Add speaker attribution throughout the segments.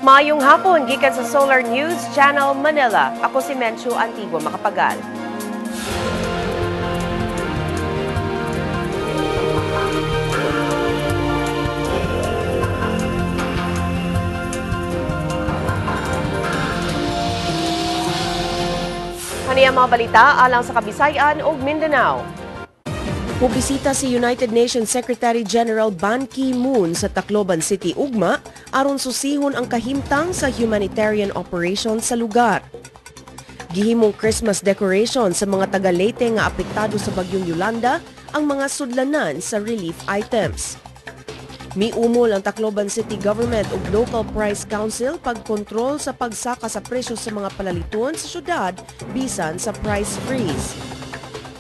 Speaker 1: Maayong hapon gikan sa Solar News Channel Manila. Ako si Menchu Antigua Makapagal. Kaniya mga balita alang sa Kabisayan ug Mindanao. Mubisita si United Nations Secretary General Ban Ki-moon sa Tacloban City ugma aron susihon ang kahimtang sa humanitarian operation sa lugar. Gihimong Christmas decoration sa mga taga Leyte nga apektado sa bagyong Yolanda ang mga sudlanan sa relief items. Miumol ang Tacloban City Government ug Local Price Council pagkontrol sa pagsaka sa presyo sa mga palaliton sa syudad bisan sa price freeze.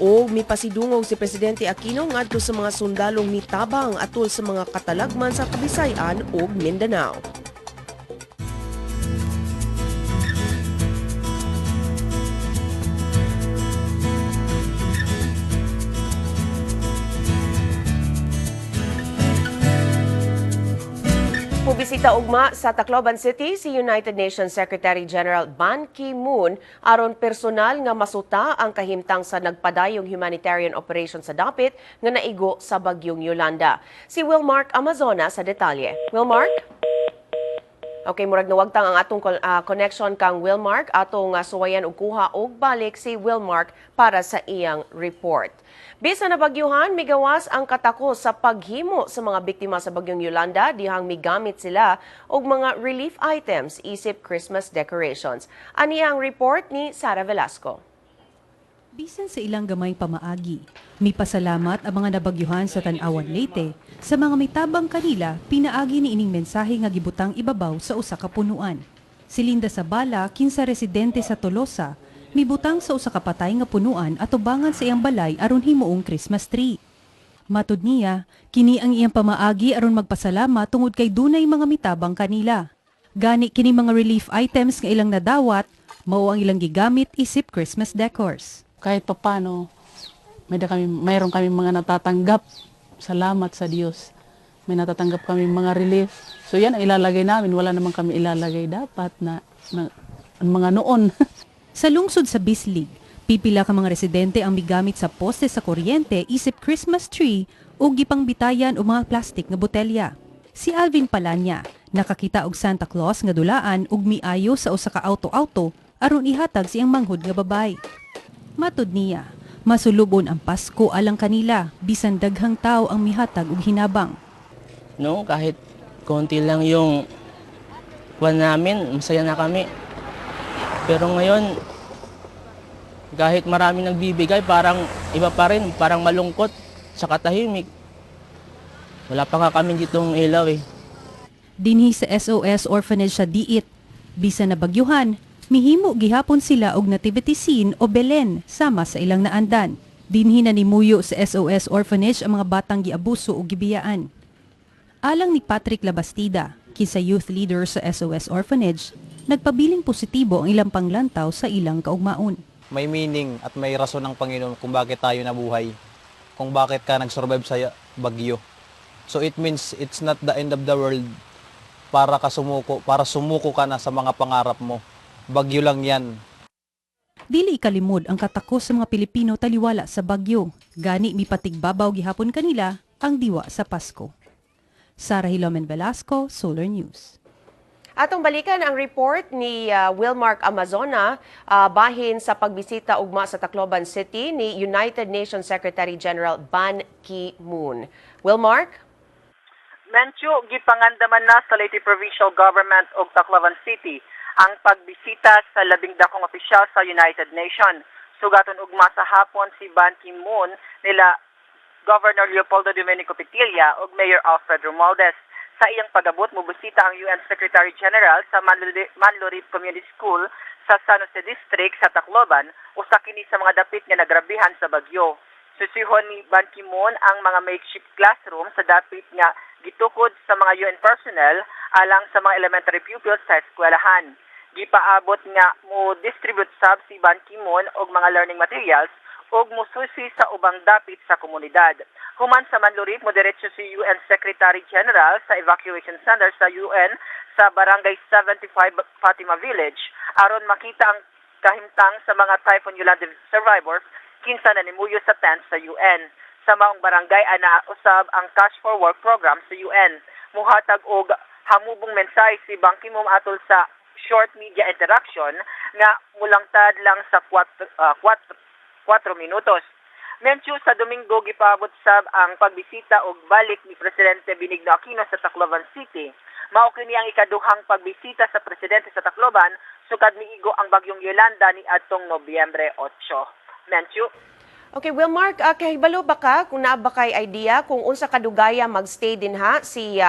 Speaker 1: O mipasidungog si Presidente Aquino ngadto sa mga sundalong mitabang atol sa mga katalagman sa Kabisayan ug Mindanao. Mubisita ugma sa Tacloban City si United Nations Secretary General Ban Ki-moon aron personal nga masuta ang kahimtang sa nagpadayong humanitarian operation sa dapit nga naigo sa bagyong Yolanda. Si Wilmark Amazona sa detalye. Wilmark? Okay, murag nawagtang ang atong connection kang Wilmark, atong suwayan og kuha og balik si Wilmark para sa iyang report. Bisan nabagyuhan, migawas ang katakos sa paghimo sa mga biktima sa bagyong Yolanda dihang migamit sila og mga relief items isip Christmas decorations. Ani ang report ni Sara Velasco.
Speaker 2: Bisan sa ilang gamay pamaagi, mipasalamat ang mga nabagyuhan sa Tan-awan, Leyte sa mga mitabang kanila pinaagi ni ining mensahe nga gibutang ibabaw sa usa ka punuan. Si Linda Sabala, kinsa residente sa Tolosa, mibutang sa usa ka patay nga punuan atubangan sa iyang balay aron himuong Christmas tree. Matud niya, kini ang iyang pamaagi aron magpasalamat tungod kay dunay mga mitabang kanila. Gani kini mga relief items nga ilang nadawat, mao ang ilang gigamit isip Christmas decors.
Speaker 3: Kahit papano, mayroon kami mga natatanggap. Salamat sa Diyos. May natatanggap kami mga relief. So yan ang ilalagay namin. Wala naman kami ilalagay dapat na mga noon.
Speaker 2: Sa lungsod sa Bislig, pipila ka mga residente ang migamit sa poste sa kuryente isip Christmas tree o gipangbitayan o mga plastik nga botelya. Si Alvin Palanya, nakakita og Santa Claus nga dulaan ug miayo sa usa ka auto-auto aron ihatag siyang manghod nga babay. Matud niya, masulubon ang Pasko alang kanila bisan daghang tao ang mihatag og hinabang.
Speaker 4: No, kahit konti lang yung kwan namin, masaya na kami. Pero ngayon, kahit marami nagbibigay, parang iba pa rin, parang malungkot sa katahimik. Wala pa nga kami ditong ilaw eh.
Speaker 2: Dinhi sa SOS Orphanage sa Diit, bisan nabagyuhan, mihimo gihapon sila og nativity scene o Belen sama sa ilang naandan. Dinhi na nimuyo sa SOS Orphanage ang mga batang giabuso o gibiyaan. Alang ni Patrick Labastida, kinsa youth leader sa SOS Orphanage, nagpabiling positibo ang ilang panglantaw sa ilang kaugmaon.
Speaker 5: May meaning at may rason ng Panginoon kung bakit tayo nabuhay, kung bakit ka nag-survive sa bagyo. So it means it's not the end of the world para ka sumuko, para sumuko ka na sa mga pangarap mo. Bagyo lang yan.
Speaker 2: Dili ikalimod ang katakos sa mga Pilipino taliwala sa bagyo. Gani mipatigbabaw gihapon kanila ang diwa sa Pasko. Sara Hilomen Velasco, Solar News.
Speaker 1: Atong balikan ang report ni Wilmark Amazona bahin sa pagbisita ugma sa Tacloban City ni United Nations Secretary General Ban Ki-moon. Wilmark?
Speaker 6: Menchu, gipangandaman na sa Leyte Provincial Government ug Tacloban City ang pagbisita sa labing dakong opisyal sa United Nations. Sugaton ugma sa hapon si Ban Ki-moon nila Governor Leopoldo Domenico Petilla ug Mayor Alfred Romualdez. Sa iyang pag-abot, mobisita ang UN Secretary General sa Manlurip Community School sa San Jose District sa Tacloban, usa kini sa mga dapit nga nagrabihan sa bagyo. Susihon ni Ban Ki-moon ang mga makeshift classroom sa dapit nga gitukod sa mga UN personnel alang sa mga elementary pupils sa eskwelahan. Gipaabot nga mo distribute sab si Ban Ki-moon og mga learning materials ug mususi sa ubang dapit sa komunidad. Human sa Manlurip, mo diretso si UN Secretary General sa Evacuation Center sa UN sa Barangay 75 Fatima Village aron makita ang kahimtang sa mga Typhoon Yolanda survivors kinsa na nimuyo sa tent sa UN. Sa maong barangay ana usab ang Cash for Work program sa UN. Muhatag og hamubong mensahe si Ban Ki-moon atol sa short media interaction nga mulangtad lang sa 4 minutos. Menchu, sa Domingo gipaabot sab ang pagbisita og balik ni Presidente Benigno Aquino sa Tacloban City. Mao kini ang ikaduhang pagbisita sa presidente sa Tacloban sukad miigo ang bagyong Yolanda ni adtong Nobyembre 8. Menchu.
Speaker 1: Okay, well Mark, kahibalo ba ka kung naa ba kay idea kung unsa kadugaya magstay dinha si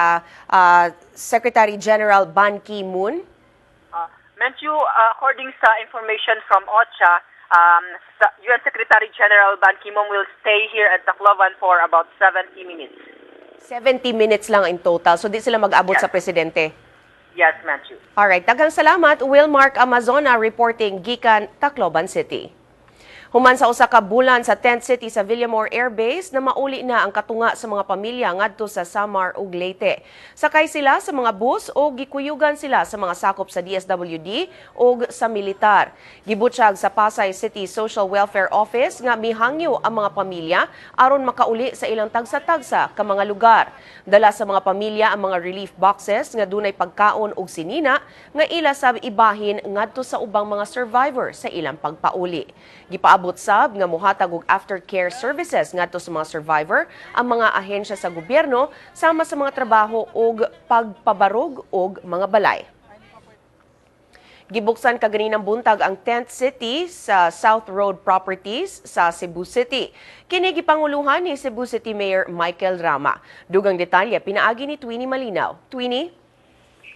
Speaker 1: Secretary General Ban Ki-moon?
Speaker 6: Menchu, according sa information from OCHA, sa UN Secretary General Ban Ki-moon will stay here at Tacloban for about 70 minutes.
Speaker 1: 70 minutes lang in total. So di sila mag-abot
Speaker 6: Yes.
Speaker 1: sa presidente.
Speaker 6: Yes, Menchu.
Speaker 1: Alright, daghang salamat, Will Mark Amazona reporting gikan Tacloban City. Human sa usa ka bulan sa Tent City sa Villamor Air Base na mauli na ang katunga sa mga pamilya ngadto sa Samar ug Leyte. Sakay sila sa mga bus o gikuyugan sila sa mga sakop sa DSWD ug sa militar. Gibutyag sa Pasay City Social Welfare Office nga mihangyo ang mga pamilya aron makauli sa ilang tagsa-tagsa ka mga lugar. Dala sa mga pamilya ang mga relief boxes nga dunay pagkaon ug sinina nga ila sab ibahin ngadto sa ubang mga survivor sa ilang pagpauli. Gipaabot sab nga mohatag og aftercare services ngadto sa mga survivor ang mga ahensya sa gobyerno sama sa mga trabaho og pagpabarog og mga balay. Gibuksan kaganinang buntag ang Tent City sa South Road Properties sa Cebu City. Kini gipanguluhan ni Cebu City Mayor Michael Rama. Dugang detalye pinaagi ni Twini Malinaw. Twini?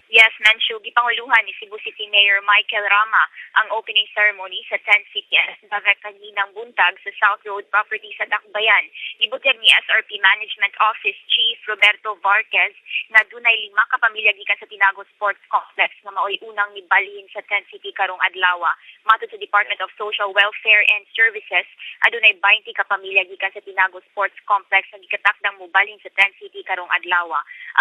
Speaker 7: Yes, Menchu, gipanguluhan ni Cebu City Mayor Michael Rama ang opening ceremony sa Tent City at kaninang buntag sa South Road Property sa Dakbayan. Gibutyag ni SRP Management Office Chief Roberto Varquez nga dunay 5 ka pamilya gikan sa Tinago Sports Complex nga maoy unang mibalhin sa Tent City karong adlaw. Matod sa Department of Social Welfare and Services, adunay 20 ka pamilya gikan sa Tinago Sports Complex nga gikatakdang mobalhin sa Tent City karong adlaw.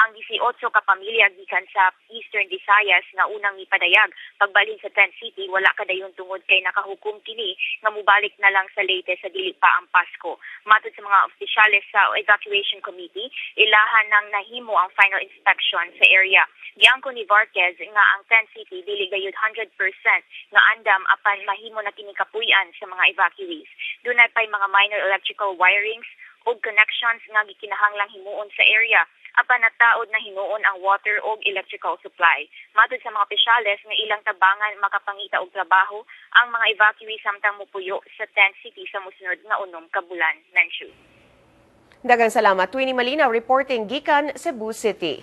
Speaker 7: Ang 18 ka pamilya gikan sa Eastern Visayas nga unang mipadayag pagbalhin sa Tent City wala kadayon tungod kay nakahukom kini nga mobalik na lang sa Leyte sa dili pa ang Pasko. Matod sa mga opisyales sa evacuation committee, ilahan nang nahimo ang final inspection sa area. Giangko ni Varquez nga ang Tent City dili gayud 100% nga andam apan mahimo na kini kapuy-an sa mga evacuees. Dunay pay mga minor electrical wirings ug connections nga gikinahanglang himuon sa area apan nataod na hinuon ang water ug electrical supply. Matod sa mga opisyales nga ilang tabangan makapangita og trabaho ang mga evacuees samtang mopuyo sa Tent City sa mosunod nga 6 ka bulan. Menchu.
Speaker 1: Daghang salamat, Twini Malinaw reporting gikan Cebu City.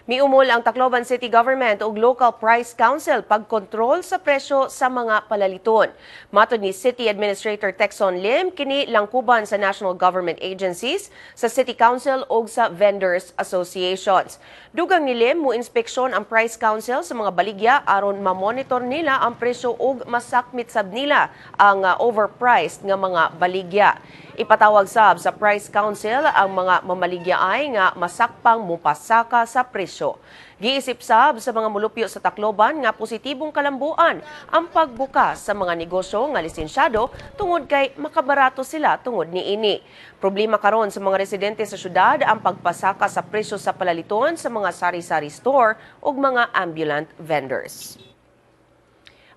Speaker 1: Miumol ang Tacloban City Government ug Local Price Council pagkontrol sa presyo sa mga palaliton. Matod ni City Administrator Texon Lim, kini langkuban sa national government agencies, sa City Council ug sa Vendors Associations. Dugang ni Lim, mo-inspeksyon ang Price Council sa mga baligya aron ma-monitor nila ang presyo ug masakmit sab nila ang overpriced nga mga baligya. Ipatawag sab sa Price Council ang mga mamaligyaay nga masakpang mupasaka sa presyo. Giisip sab sa mga mulupyo sa Tacloban nga positibong kalambuan ang pagbukas sa mga negosyo nga lisensyado tungod kay makabarato sila tungod niini. Problema karon sa mga residente sa syudad ang pagpasaka sa presyo sa palaliton sa mga sari-sari store ug mga ambulant vendors.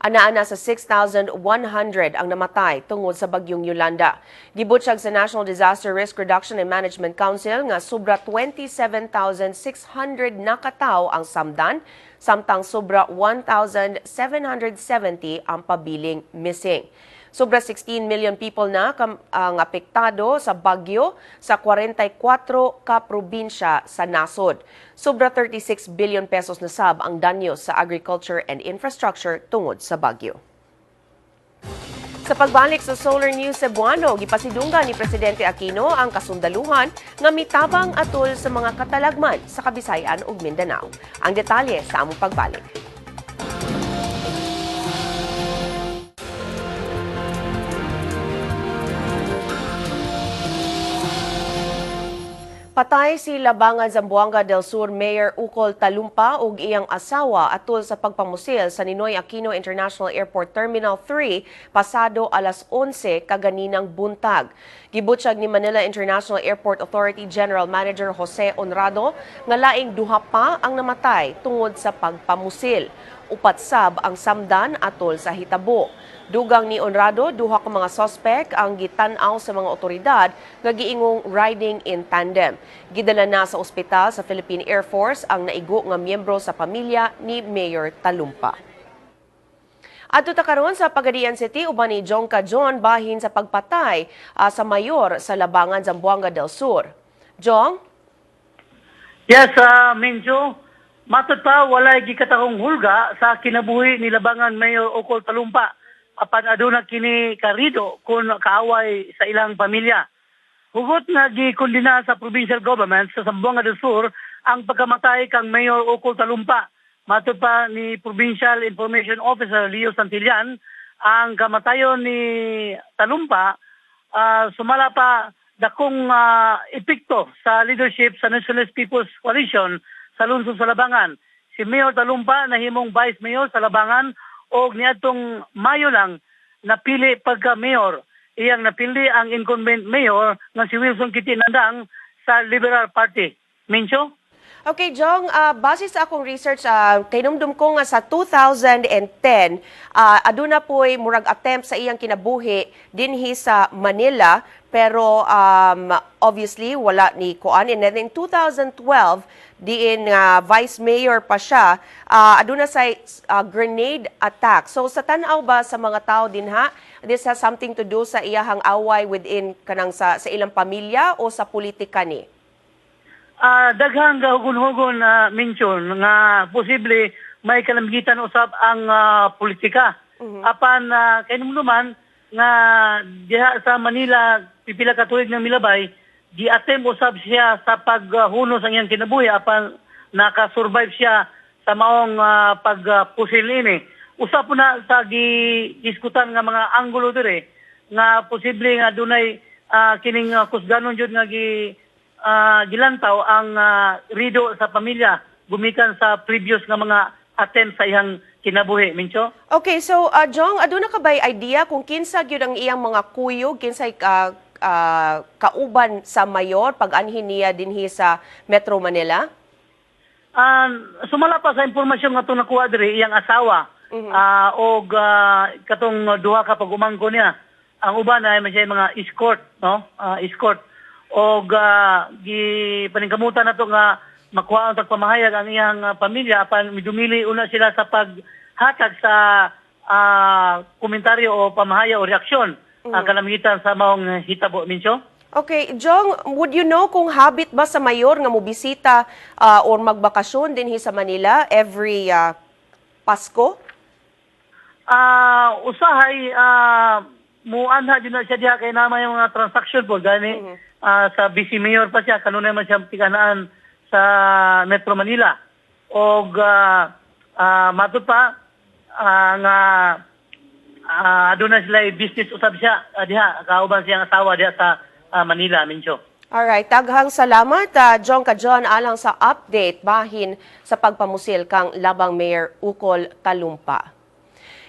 Speaker 1: Ana-ana sa 6,100 ang namatay tungod sa bagyong Yolanda. Gibutyag sa National Disaster Risk Reduction and Management Council nga sobra 27,600 na katawo ang samdan, samtang sobra 1,770 ang pabiling missing. Sobra 16 million people na ang apektado sa bagyo sa 44 ka probinsya sa nasod. Sobra 36 billion pesos na sab ang danyo sa agriculture and infrastructure tungod sa bagyo. Sa pagbalik sa Solar News Cebuano, gipasidunggan ni Presidente Aquino ang kasundaluhan nga mitabang atol sa mga katalagman sa Kabisayan ug Mindanao. Ang detalye sa among pagbalik. Patay si Labangan, Zamboanga del Sur Mayor Ukol Talumpa ug iyang asawa atol sa pagpamusil sa Ninoy Aquino International Airport Terminal 3 pasado alas 11 kaganinang buntag. Gibutyag ni Manila International Airport Authority General Manager Jose Honrado nga laing duha pa ang namatay tungod sa pagpamusil. Upat sab ang samdan atol sa hitabo. Dugang ni Honrado, duha ka mga suspect ang gitan-aw sa mga otoridad nga giingong riding in tandem. Gidala na sa ospital sa Philippine Air Force ang naigo nga miyembro sa pamilya ni Mayor Talumpa. Adto ta karon sa Pagadian City uban ni Jong Cajon bahin sa pagpatay sa mayor sa Labangan, Zamboanga del Sur. Jong?
Speaker 8: Yes, Minjo. Matod pa, walay gikatahong hulga sa kinabuhi ni Labangan Mayor Ukol Talumpa apan aduna kini karido kung kaaway sa ilang pamilya. Hugot nga gikondena sa provincial government sa Zamboanga del Sur ang pagkamatay kang Mayor Ukol Talumpa. Matod pa ni Provincial Information Officer Leo Santillan, ang kamatayon ni Talumpa sumala pa dakong epekto sa leadership sa Nationalist People's Coalition sa lungsod sa Labangan. Si Mayor Talumpa nahimong Vice Mayor sa Labangan og niadtong Mayo lang napili pagka mayor. Iyang napili ang incumbent mayor nga si Wilson Kiti Nandang sa Liberal Party. Mincho?
Speaker 1: Okay, Jong, base sa akong research, kahinumdum ko nga sa 2010, aduna po'y murag attempt sa iyang kinabuhi dinhi sa Manila, pero obviously wala ni kuan. And then in 2012, diin vice mayor pa siya, aduna sa grenade attack. So sa tan-aw ba sa mga tao dinha, this has something to do sa iyahang away within kanang sa ilang pamilya o sa politika ni?
Speaker 8: Daghang gahugon-hugon na uh, nga posible may kalamgitan usab ang politika. Apan kahinumduman nga diha sa Manila pipila ka tuig ng milabay, gi-attempt usab siya sa paghunos ang iyang kinabuhi apan naka-survive siya sa maong pagpusil ini. Usab po na sa gi-diskutan nga mga anggulo dire nga posible nga dunay kining kusganon jud nga gilantaw ang rido sa pamilya gumikan sa previous nga mga attempt sa iyang kinabuhi, Mincho.
Speaker 1: Okay, so Jong, aduna ka ba'y idea kung kinsa gyud ang iyang mga kuyog, kinsay kauban sa mayor pag-anhin niya dinhi sa Metro Manila?
Speaker 8: Sumala pa sa impormasyon nga itong nakuha diri, iyang asawa og katong duha ka pag-umangko niya. Ang uban ay may siya mga escort, no? Escort. Og gipaningkamutan nato nga makuha ang tagpamahayag ang iyang pamilya apan midumili una sila sa paghatag sa komentaryo o pamahayag o reaksyon kalamitan sa maong hitabo, Mincho.
Speaker 1: Okay, Jong, would you know kung habit ba sa mayor nga mobisita or magbakasyon dinhi sa Manila every Pasko?
Speaker 8: Usahay muanha jud na siya diha kay naa may mga transaction po gani sa vice mayor pa siya, kanunay man siya tikanaan sa Metro Manila og matud pa nga aduna sila business usab siya diha kauban siyang asawa diha sa Manila, Mincho.
Speaker 1: Alright, daghang salamat Jong Kajon alang sa update bahin sa pagpamusil kang Labang Mayor Ukol Talumpa.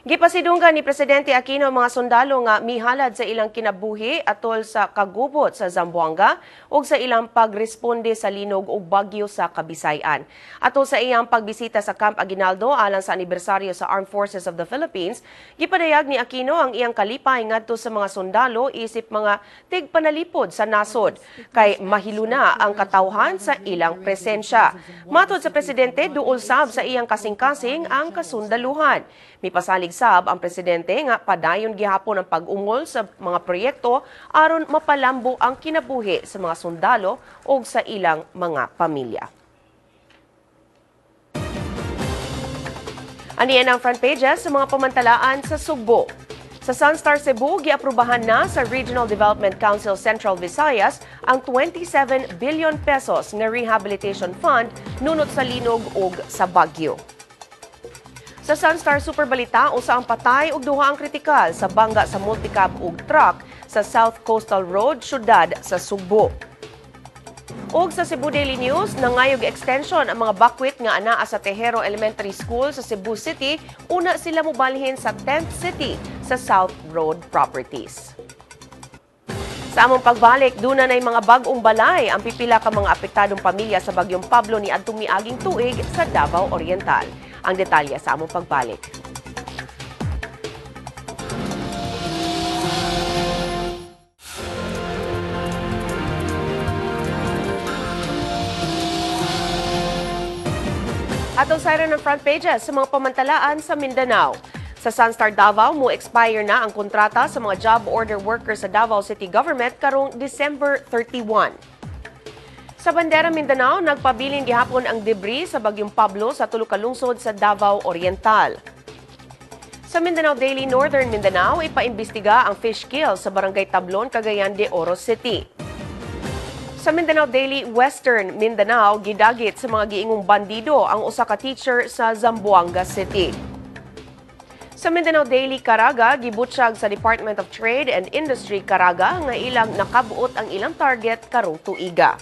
Speaker 1: Gipasidunggan ni Presidente Aquino ang mga sundalo nga mihalad sa ilang kinabuhi atol sa kagubot sa Zamboanga ug sa ilang pagresponde sa linog ug bagyo sa Kabisayan. Atol sa iyang pagbisita sa Camp Aguinaldo alang sa anibersaryo sa Armed Forces of the Philippines, gipadayag ni Aquino ang iyang kalipay ngadto sa mga sundalo isip mga tigpanalipod sa nasod kay mahiluna ang katawhan sa ilang presensya. Matod sa presidente, duol sab sa iyang kasing-kasing ang kasundaluhan. Mipasalig sab ang presidente nga padayon gihapon ang pag-ungol sa mga proyekto aron mapalambo ang kinabuhi sa mga sundalo ug sa ilang mga pamilya. Aniyan ang front pages sa mga pamantalaan sa Sugbo. Sa Sunstar Cebu, giaprubahan na sa Regional Development Council Central Visayas ang 27 billion pesos nga rehabilitation fund nunot sa linog ug sa bagyo. Sa Sunstar Super Balita, usa ang patay ug duha ang kritikal sa bangga sa multicab ug truck sa South Coastal Road, syudad sa Sugbo. Ug sa Cebu Daily News, nangayog extension ang mga bakwit nga anaa sa Tejero Elementary School sa Cebu City, una sila mobalhin sa 10th City sa South Road Properties. Sa among pagbalik, duna na'y mga bag-ong balay ang pipila ka mga apektadong pamilya sa Bagyong Pablo ni adtong miaging tuig sa Davao Oriental. Ang detalye sa among pagbalik. Atong sayran ng front pages sa mga pamantalaan sa Mindanao. Sa Sunstar Davao, mo expire na ang kontrata sa mga job order workers sa Davao City Government karong December 31. Sa Bandera Mindanao, nagpabilin gihapon ang debris sa Bagyong Pablo sa tulo ka lungsod sa Davao Oriental. Sa Mindanao Daily Northern Mindanao, ipaimbestiga ang fish kill sa Barangay Tablon, Cagayan de Oro City. Sa Mindanao Daily Western Mindanao, gidagit sa mga giingong bandido ang usa ka teacher sa Zamboanga City. Sa Mindanao Daily Caraga, gibutyag sa Department of Trade and Industry Caraga nga ilang nakabuot ang ilang target karong tuiga.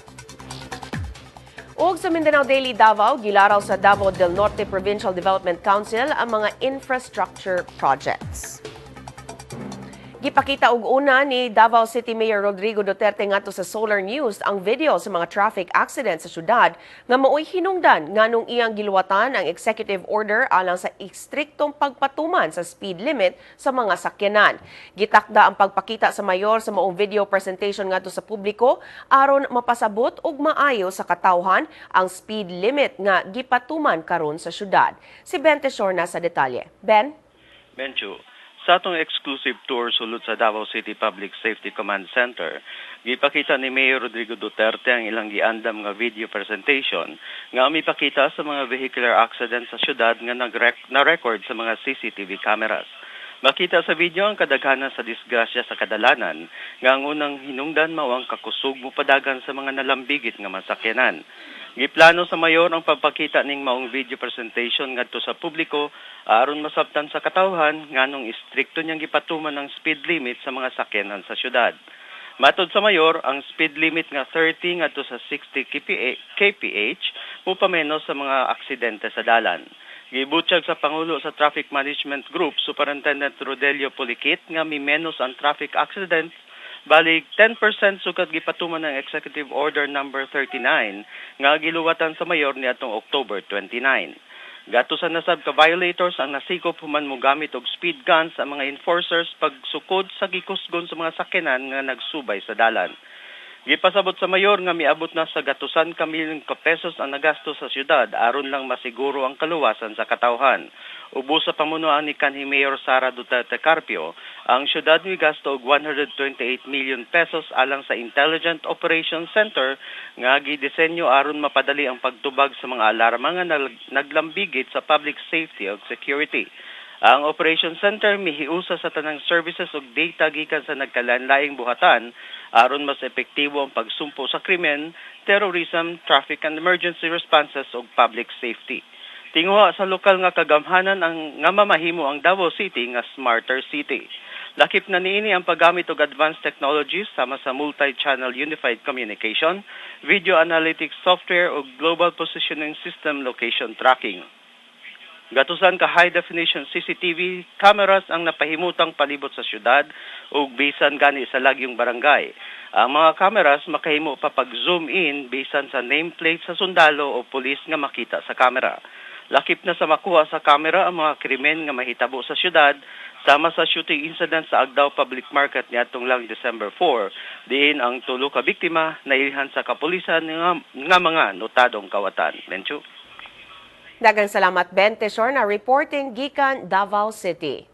Speaker 1: Ug sa Mindanao Daily Davao, gilaraw sa Davao del Norte Provincial Development Council ang mga infrastructure projects. Gipakita og una ni Davao City Mayor Rodrigo Duterte ngadto sa Solar News ang video sa mga traffic accident sa syudad nga maoy hinungdan nganong iyang giluwatan ang executive order alang sa istriktong pagpatuman sa speed limit sa mga sakyanan. Gitakda ang pagpakita sa mayor sa maong video presentation ngadto sa publiko aron mapasabot og maayo sa katawhan ang speed limit nga gipatuman karon sa syudad. Si Ben Teshorna sa detalye. Ben?
Speaker 9: Menchu, sa atong exclusive tour sulod sa Davao City Public Safety Command Center, gipakita ni Mayor Rodrigo Duterte ang ilang giandam nga video presentation nga mipakita sa mga vehicular accident sa syudad nga na-record sa mga CCTV cameras. Makita sa video ang kadaghanan sa disgrasya sa kadalanan nga ang unang hinungdan mao ang kakusog mopadagan sa mga nalambigit nga masakyanan. Giplano sa mayor ang pagpakita ning maong video presentation ngadto sa publiko aron masabtan sa katawhan nganong istrikto niyang gipatuman ang speed limit sa mga sakyanan sa syudad. Matod sa mayor, ang speed limit nga 30 ngadto sa 60 kph mopamenos sa mga aksidente sa dalan. Gibutyag sa Pangulo sa Traffic Management Group, Superintendent Rodelio Poliquit, nga mimenos ang traffic accidents balik 10% sukat gipatuman ng Executive Order number 39 nga giluwatan sa mayor niadtong October 29. Gatusan nasab ka violators ang nasikop human mogamit og speed guns ang mga enforcers pagsukod sa gikusgon sa mga sakyanan nga nagsubay sa dalan. Gipasabot sa mayor nga miabot na sa gatusan ka milyon ka pesos ang nagasto sa syudad aron lang masiguro ang kaluwasan sa katawhan. Ubos sa pamunuan ni kanhi Mayor Sara Duterte Carpio, ang syudad migasto og 128 million pesos alang sa Intelligent Operations Center nga gidisenyo aron mapadali ang pagtubag sa mga alarma nga naglambigit sa public safety ug security. Ang Operation Center mihiusa sa tanang services ug data gikan sa nagkalain-laing buhatan aron mas epektibo ang pagsumpo sa krimen, terrorism, traffic and emergency responses ug public safety. Tinguha sa lokal nga kagamhanan ang nga mamahimo ang Davao City nga smarter city. Lakip na niini ang paggamit og advanced technologies sama sa multi-channel unified communication, video analytics software ug global positioning system location tracking. Gatusan ka high-definition CCTV cameras ang napahimutang palibot sa syudad ug bisan gani sa lagyong barangay. Ang mga cameras makahimo pa pag-zoom in bisan sa nameplate sa sundalo o pulis nga makita sa kamera. Lakip na sa makuha sa kamera ang mga krimen nga mahitabo sa syudad sama sa shooting incident sa Agdao Public Market niadtong lang December 4, diin ang tulo ka biktima nailhan sa kapulisan nga mga notadong kawatan. Menchu.
Speaker 1: Daghang salamat, Ben Teshorna, reporting gikan Davao City.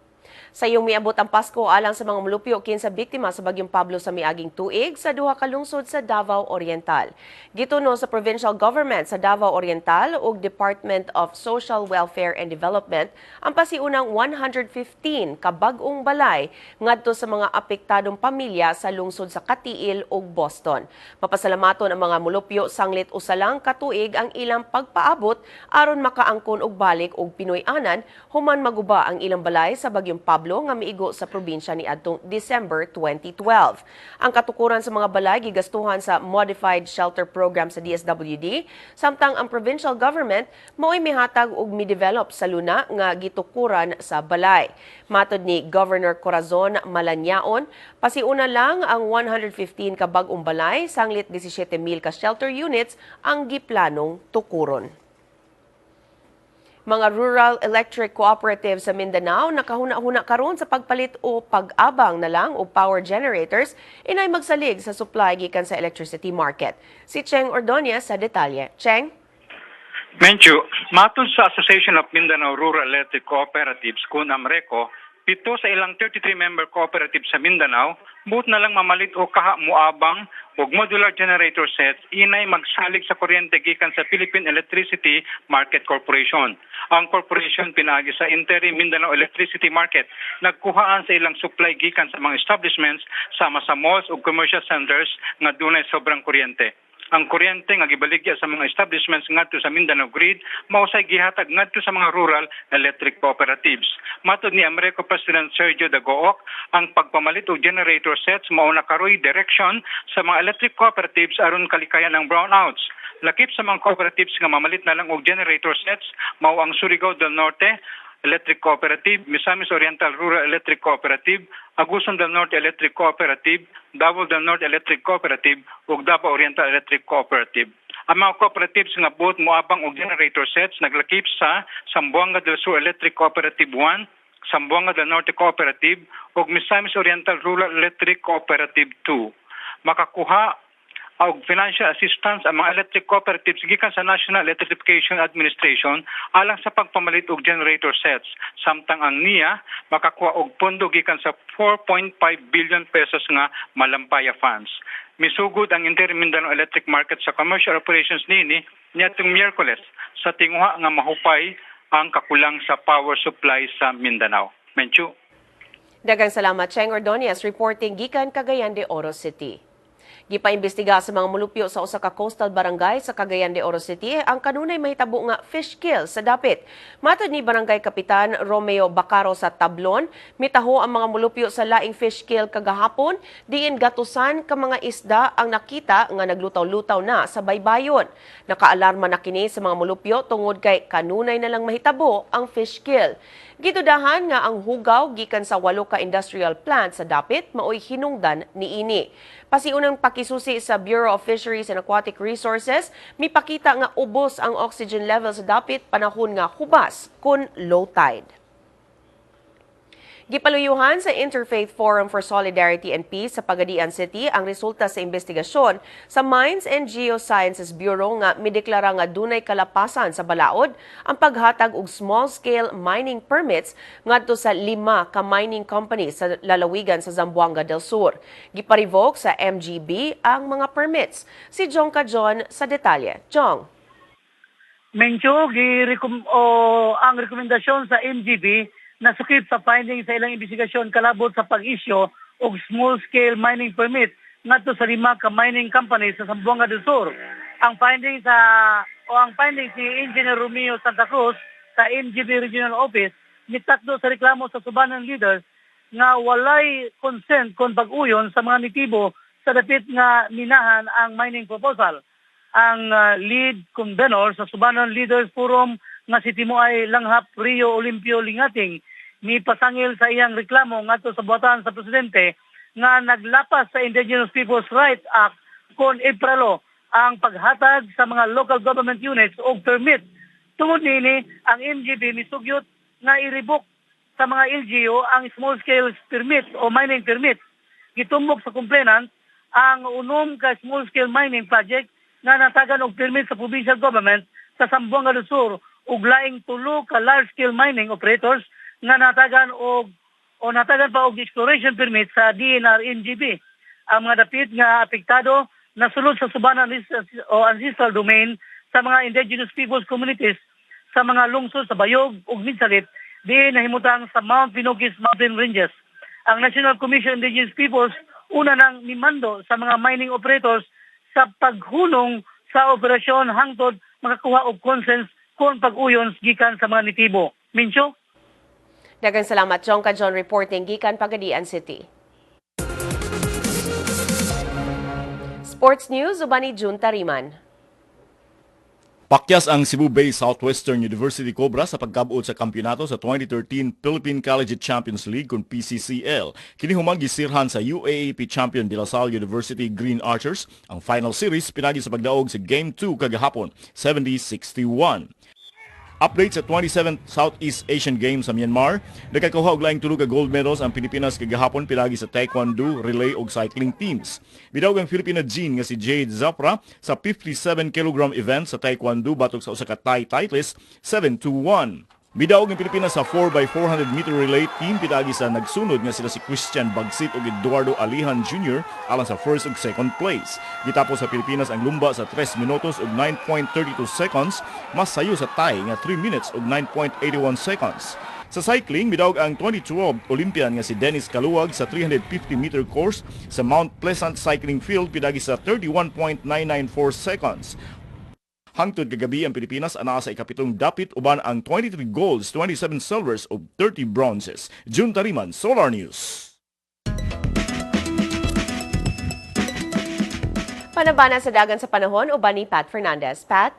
Speaker 1: Sa iyong miabot ang Pasko alang sa mga mulupyo kinsa biktima sa Bagyong Pablo sa miaging tuig sa duha ka lungsod sa Davao Oriental. Gituno sa Provincial Government sa Davao Oriental ug Department of Social Welfare and Development ang pasiunang 115 ka bag-ong balay ngadto sa mga apektadong pamilya sa lungsod sa Katiil ug Boston. Mapasalamaton ang mga mulupyo sanglit usa lang ka tuig ang ilang pagpaabot aron makaangkon og balik og Pinoy-anan human maguba ang ilang balay sa Bagyong Pablo nga miigo sa probinsya niadtong December 2012. Ang katukuran sa mga balay gigastuhan sa Modified Shelter Program sa DSWD, samtang ang provincial government mao'y mihatag og mi-develop sa luna nga gitukuran sa balay. Matod ni Governor Corazon Malanyaon, pasiuna lang ang 115 ka bag-ong balay sanglit 17,000 ka shelter units ang giplanong tukuron. Mga rural electric cooperative sa Mindanao nakahuna-huna karon sa pagpalit o pag-abang na lang og power generators inay magsalig sa supply gikan sa electricity market. Si Cheng Ordonez sa detalye. Cheng?
Speaker 10: Menchu, matod sa Association of Mindanao Rural Electric Cooperatives kun AMRECO, 7 sa ilang 33-member cooperative sa Mindanao, buot na lang mamalit o kaha muabang og modular generator sets inay magsalig sa kuryente gikan sa Philippine Electricity Market Corporation. Ang corporation, pinaagi sa Interim Mindanao Electricity Market, nagkuhaan sa ilang supply gikan sa mga establishments sama sa malls ug commercial centers nga dunay sobrang kuryente. Ang kuryente nga gibaligya sa mga establishments ngadto sa Mindanao Grid mausay gihatag ngadto sa mga rural electric cooperatives. Matod ni AMRECO President Sergio Dagook, ang pagpamalit og generator sets mao na karoy direction sa mga electric cooperatives aron kalikayan ang brownouts. Lakip sa mga cooperatives nga mamalit na lang og generator sets mao ang Surigao del Norte Electric Cooperative, Misamis Oriental Rural Electric Cooperative, Agusan del Norte Electric Cooperative, Davao del Norte Electric Cooperative ug Davao Oriental Electric Cooperative. Ang mga cooperatives nga buot moabang og generator sets naglakip sa Zamboanga del Sur Electric Cooperative 1, Zamboanga del Norte Cooperative ug Misamis Oriental Rural Electric Cooperative 2. Makakuha og financial assistance ang mga electric cooperatives gikan sa National Electrification Administration alang sa pagpamalit og generator sets, samtang ang NEA makakuha og pondo gikan sa 4.5 billion pesos nga Malampaya funds. Misugod ang Interim Mindanao Electric Market sa commercial operations nini niadtong Miyerkules sa tinguha nga mahupay ang kakulang sa power supply sa Mindanao. Menchu.
Speaker 1: Daghang salamat, Cheng Ordonez, reporting gikan Cagayan de Oro City. Gipaimbestiga sa mga mulupyo sa usa ka coastal barangay sa Cagayan de Oro City ang kanunay mahitabo nga fish kill sa dapit. Matod ni Barangay Kapitan Romeo Bacaro sa Tablon, mitaho ang mga mulupyo sa laing fish kill kagahapon, diin gatusan ka mga isda ang nakita nga naglutaw-lutaw na sa baybayon. Nakaalarma na kini sa mga mulupyo tungod kay kanunay na lang mahitabo ang fish kill. Gidudahan nga ang hugaw gikan sa 8 ka industrial plant sa dapit maoy hinungdan niini. Pasiunang pakisusi sa Bureau of Fisheries and Aquatic Resources, mipakita nga ubos ang oxygen level sa dapit panahon nga hubas kun low tide. Gipaluyuhan sa Interfaith Forum for Solidarity and Peace sa Pagadian City ang resulta sa investigasyon sa Mines and Geosciences Bureau nga mideklara nga dunay kalapasan sa balaod ang paghatag og small-scale mining permits ngadto sa 5 ka mining companies sa lalawigan sa Zamboanga del Sur. Gipa-revoke sa MGB ang mga permits. Si Jong Kajon sa detalye. Jong.
Speaker 8: Mencho, o ang rekomendasyon sa MGB nasukip sa finding sa ilang investigasyon kalabot sa pag-isyu og small-scale mining permit ngadto sa 5 ka mining companies sa Zamboanga del Sur. Ang findings ni Engineer Romeo Santa Cruz sa MGB Regional Office nitakdo sa reklamo sa Subanan leaders nga walay consent kon pag-uyon sa mga nitibo sa dapit nga minahan ang mining proposal. Ang lead convenor sa Subanan Leaders Forum nga si Timuay Langhap Rio Olimpio Lingating ni pasangil sa iyang reklamo ngadto sa buhatan sa presidente nga naglapas sa Indigenous Peoples Rights Act kon IPRA ang paghatag sa mga local government units og permit. Tungod niini, ang MGB misugyot nga i-revoke sa mga LGU ang small scale permit o mining permit. Gitumbok sa complainant ang 6 ka small scale mining project nga natagan og permit sa provincial government sa Zamboanga del Sur ug laing 3 ka large scale mining operators nga natagan og o natagan pa og exploration permit sa DENR MGB. Ang mga dapit nga apektado nasulod sa Subanan o ancestral domain sa mga indigenous peoples communities sa mga lungsod sa Bayog ug Midsalit diin nahimutang sa Mount Pinukis Mountain Ranges. Ang National Commission on Indigenous Peoples una nang mimando sa mga mining operators sa paghunong sa operasyon hangtod makakuha og consent kon pag-uyon gikan sa mga nitibo. Mincho?
Speaker 1: Daghang salamat, Jong Kajon, reporting gikan Pagadian City. Sports News uban ni Jun Tariman.
Speaker 11: Pakyas ang Cebu-based Southwestern University Cobra sa pagkabuot sa kampiyonato sa 2013 Philippine Collegiate Champions League kung PCCL. Kini human gisirhan sa UAAP champion De La Salle University Green Archers ang final series pinagi sa pagdaog sa Game 2 kagahapon, 70-61. Update sa 27th Southeast Asian Games sa Myanmar, nakakuha og laing tulo ka gold medals ang Pilipinas kagahapon pinagi sa taekwondo, relay ug cycling teams. Midaog ang Filipina Jean nga si Jade Zapra sa 57 kg event sa taekwondo batok sa usa ka Thai titleist 7-1. Midaog ang Pilipinas sa 4x400 meter relay team pinagi sa nagsunod nga sila si Christian Bagsit ug Eduardo Alihan Jr. alang sa first ug second place. Gitapos sa Pilipinas ang lumba sa 3 minutos ug 9.32 seconds, mas sayo sa Thai nga 3 minutes ug 9.81 seconds. Sa cycling, midaog ang 2012 Olympian nga si Dennis Caluag sa 350 meter course sa Mount Pleasant Cycling Field pinagi sa 31.994 seconds. Hangtod kagabi ang Pilipinas anaa sa ikapitong dapit uban ang 23 golds, 27 silvers ug 30 bronzes. June Tariman, Solar News.
Speaker 1: Panabana sa dagan sa panahon uban ni Pat Fernandez. Pat?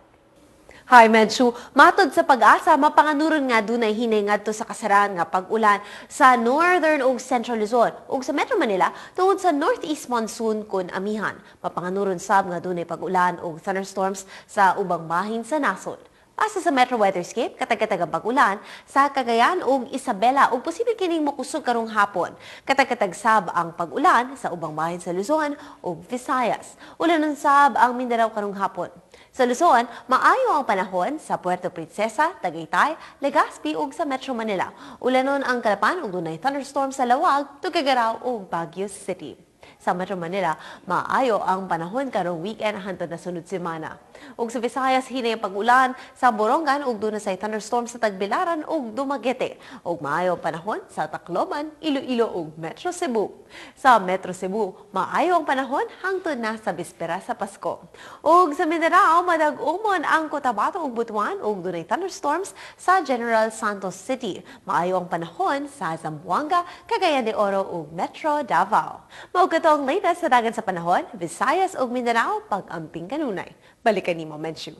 Speaker 12: Hi, Menchu. Matod sa Pag-asa, mapanganuron nga dunay hinay ngadto sa kasaraan nga pag-ulan sa Northern ug Central Luzon ug sa Metro Manila tungod sa Northeast Monsoon kun amihan. Mapanganuron sab nga dunay pag-ulan ug thunderstorms sa ubang bahin sa nasod. Base sa Metro Weatherscape, katag-katag ang pag-ulan sa Cagayan ug Isabela ug posible kining mokusog karong hapon. Katag-katag sab ang pag-ulan sa ubang bahin sa Luzon ug Visayas. Ulanon sab ang Mindanao karong hapon. Sa Luzon, maayo ang panahon sa Puerto Princesa, Tagaytay, Legazpi ug sa Metro Manila. Ulanon ang Calapan ug dunay thunderstorm sa Laoag, Tuguegarao ug Baguio City. Sa Metro Manila, maayo ang panahon karong weekend hantod na sunod semana. Ug sa Visayas, hinay ang pag-ulan sa Borongan ug duna say thunderstorm sa Tagbilaran ug Dumaguete. Ug maayo ang panahon sa Tacloban, Iloilo ug Metro Cebu. Sa Metro Cebu, maayo ang panahon hangtod na sa bispera sa Pasko. Ug sa Mindanao, madag-umon ang Cotabato ug Butuan ug dunay thunderstorms sa General Santos City. Maayo ang panahon sa Zamboanga, Cagayan de Oro ug Metro Davao. Mao kato ang latest sa dagan sa panahon, Visayas ug Mindanao, pag-amping kanunay. Balikan nimo, Menchu.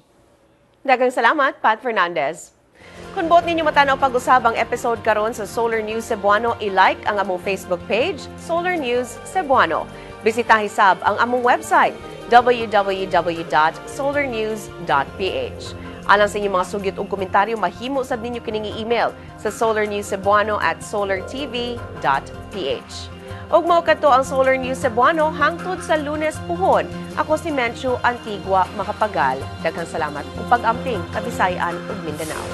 Speaker 1: Daghang salamat, Pat Fernandez. Kung buot ninyo matanaw pag-usab ang episode karon sa Solar News Cebuano, i-like ang among Facebook page, Solar News Cebuano. Bisitahi sab ang among website, www.solarnews.ph. Alang sa inyong mga sugyot ug komentaryo, mahimo sab ninyo kining i-email sa solarnewscebuano@solartv.ph. Ug mao kadto ang Solar News Cebuano hangtod sa Lunes puhon. Ako si Menchu Antigua Makapagal. Daghang salamat ug pag-amping Kabisayan ug Mindanao.